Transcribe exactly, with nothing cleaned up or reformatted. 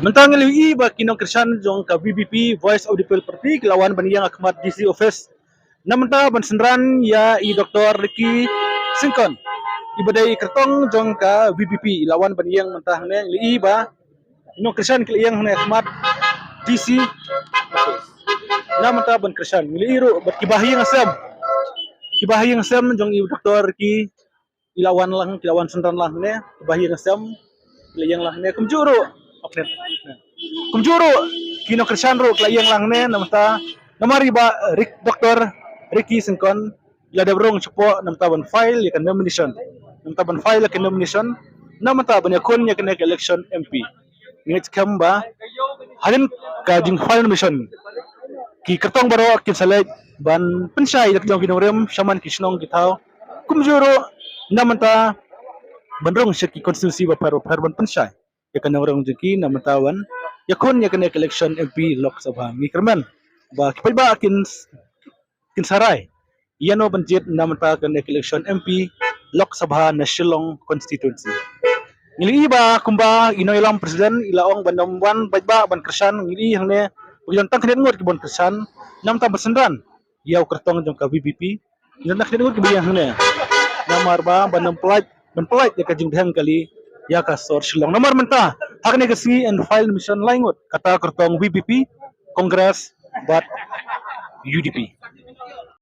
Mynta ngi la ïohi ba ki nongkyrshan jong ka VPP, Voice of the People Party, ki la wan ban ïeng ha khmat DC office. Na mynta ban synran ïa i Doctor Ricky Syngkon, i ba dei kyrtong jong ka VPP, i la wan ban ïeng mynta hangne. Ngi la ïohi ba i nongkyrshan ki la ïeng hangne ha khmat DC. Na mynta ban kyrshan, ngi la ïohi ruh bad ki ba ha ïing ha sem, ki ba ha ïing ha sem jong i Doctor Ricky, i la wan lang, ki la wan synran lang hangne, ki ba ha ïing ha sem, ki la ïeng lang hangne, kumjuh ruh. Kumjuh ruh ki nongkyrshan ruh ki la ïeng lang hangne, na mynta namar i Bah Rick, Doctor Ricky Syngkon, i la dep rung shapoh na mynta ban file ïa ka nomination. Na mynta ban file ïa ka nomination, na mynta ban ïakhun ïa kane ka election MP. Ngi ngeit skhem ba hadien ka jingfile nomination, ki kyrtong baroh kin sa leit ban pynshai da ki jong ki nongrim shaman ki shnong ki thaw, kumjuh ruh na mynta ban rung sha ki constituency bapher bapher ban pynshai ïa ka nongrim jong ki na mynta ban ïakhun ïa kane ka election MP Lok Sabha. Ngi kyrmen ba ki paidbah kin, kin sa rai ïano ban jied na mynta kane ka election MP Lok Sabha na Shillong constituency. Ngi la ïohi ba kumba i nongïalam president i la ong ban ym wan paidbah ban kyrshan, ngi la ïohi hangne ba ki don tang khyndiat ngut ki ban kyrshan na mynta ban synran ïa u kyrtong jong ka VPP. Ki don tang khyndiat ngut ki ba ïeng hangne namar ba ban ym pynlait, ban pynlait ïa ka jingdheng kali ïa ka sor Shillong. Namar mynta ha kane ka sngi yn file nomination lai ngut, kata kyrtong VPP, Congress bad UDP.